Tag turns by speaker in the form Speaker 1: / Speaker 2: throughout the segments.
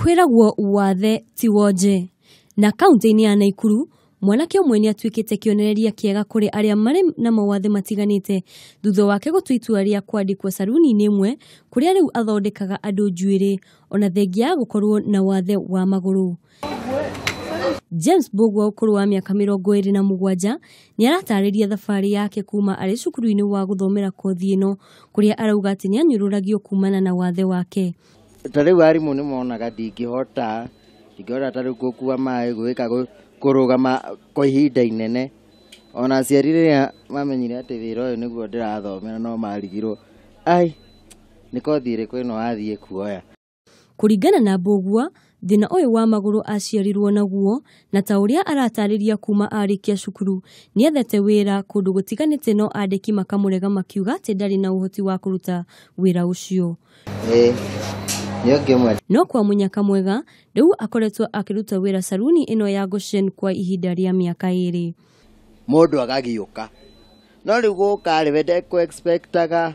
Speaker 1: Kwĩragwo wathe ti wonje. Na kaunti-inĩ ya Naikuru, mwanake ũmwe nĩ atuĩkĩte kĩonereria kĩega kũrĩ arĩa marĩ na mawathe matiganĩte thutha wake gũtua itua rĩa kwandĩkwo caruni-inĩ ĩmwe kũrĩa rĩu athondekaga andũ njuĩrĩ ona thengia ya gũkorwo na wathe wa magũrũ. James Mbugua ũkũrũ wa mĩaka 27 nĩ aratarĩria thabarĩ yake kuma arĩ cukuru-inĩ wa gũthomera kothi ĩno kũrĩa arauga atĩ nĩ anyũrũragio kumana na wathe wake.
Speaker 2: Ta rĩu arimũ nĩ monaga ndingĩhota ta rĩu gũkua maĩ gwĩka kũrũgama kwa ihinda inene. Ona aciari rĩrĩa mamenyire atĩ wĩra ũyũ nĩguo ndĩrathomera no marigirwo, ai nĩ kothi ĩrĩkũ ĩno wathiĩ kuoya.
Speaker 1: Kũringana na Mbugua, thĩna ũyũ wa magũrũ aciarirwo naguo na ta ũrĩa aratarĩria kuma arĩkia cukuru nĩethete wĩra kũndũ gũtiganĩte no andĩki makamũrega makiuga atĩ ndarĩ na ũhoti wa kũruta wĩra ũcio. No kwa mũnyaka mwega rĩu akoretwo akĩruta wĩra caruni ĩno ya Goshen kwa ihinda rĩa mĩaka 2.
Speaker 2: Mũndũ agagĩũka no rĩu gũka rĩ we ndekũ-expectaga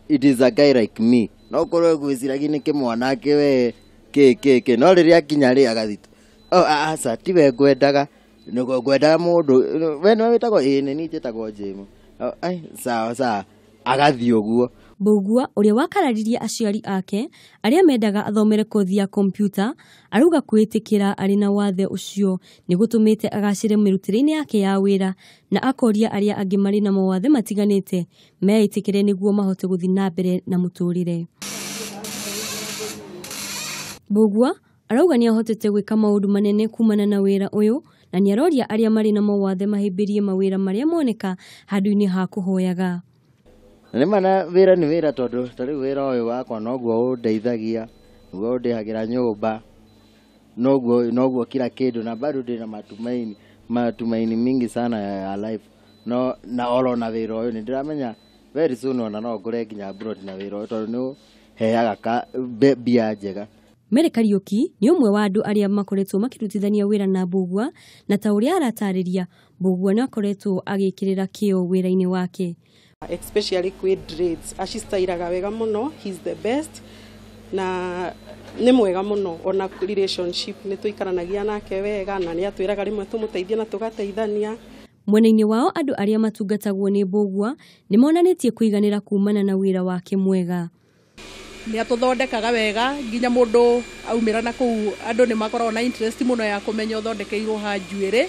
Speaker 2: it is a guy like me, no ũkorwo gwĩciragia nĩ kĩmwanake we kĩ no rĩrĩa akinya rĩ agathita, oh aca tiwe ngwendaga, ngwendaga mũndũ we nĩwe wĩtagwo ĩĩ nĩ niĩ njĩtagwo James, ai sawa sawa, agathiĩ ũguo.
Speaker 1: Mbugua ũrĩa wakararirie aciari ake arĩa mendaga athomere kothi ya kompyuta arauga kwĩĩtĩkĩra arĩ na wathe ũcio nĩ gũtũmĩte agacĩre mĩrutĩre-inĩ yake ya wĩra na akoria arĩa angĩ marĩ na mawathe matiganĩte meĩtĩkĩre nĩguo mahote gũthiĩ na mbere na mũtũrĩre. Mbugua arauga nĩ ahotete gwĩka maũndũ manene kumana na wĩra ũyũ na nĩ aroria arĩa marĩ na mawathe mahĩmbĩrie mawĩra marĩa moneka handũ-inĩ ha kũhoyaga.
Speaker 2: Nĩ ma na wĩra nĩ wĩra tondũ ta rĩu wĩra ũyũ wakwa noguo ũndeithagia, noguo ũndĩhagĩra nyũmba, noguo kila kĩndũ na bado ndĩna matumaini mingi sana ya life. No na oro na wĩra ũyũ nĩ ndĩramenya very soon ona no ngũre nginya mburoti na wĩra ũyũ tondũ nĩ ũheaga mbia njega.
Speaker 1: Mary Kariuki nĩ ũmwe wa andũ arĩa makoretwo makĩrutithania wĩra na Mbugua na ta ũrĩa aratarĩria Mbugua nĩ akoretwo agĩkĩrĩra kĩo wĩra-inĩ wake.
Speaker 3: Especially kwĩ dreads acistairaga wega mũno, he's the best na nĩ mwega mũno ona relationship nĩ tũikaranagia nake wega na nĩ atwĩraga rĩmwe tũmũteithie na tũgateithania.
Speaker 1: Mwena-inĩ wao andũ arĩa matungatagwo nĩ Mbugua nĩ monanĩtie kũiganĩra kumana na wĩra wake mwega.
Speaker 4: Nĩ atũthondekaga wega nginya mũndũ aumĩra na kũu andũ nĩ makoragwo na interest mũno ya kũmenya ũthondekeirwo ha njuĩrĩ,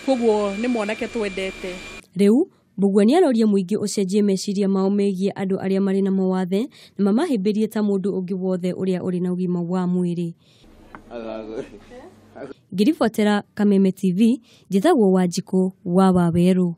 Speaker 4: koguo nĩ mwanake twendete.
Speaker 1: Rĩu Mbugua nĩ aroria mũingĩ ũcenjie meciria mao megiĩ andũ arĩa marĩ na mawathe na mamahĩmbĩrie ta mũndũ ũngĩ wothe ũrĩa ũrĩ na ũgima wa mwĩrĩ. Ngĩribotera Kameme TV, njĩtagwo Wanjikũ wa Wawerũ.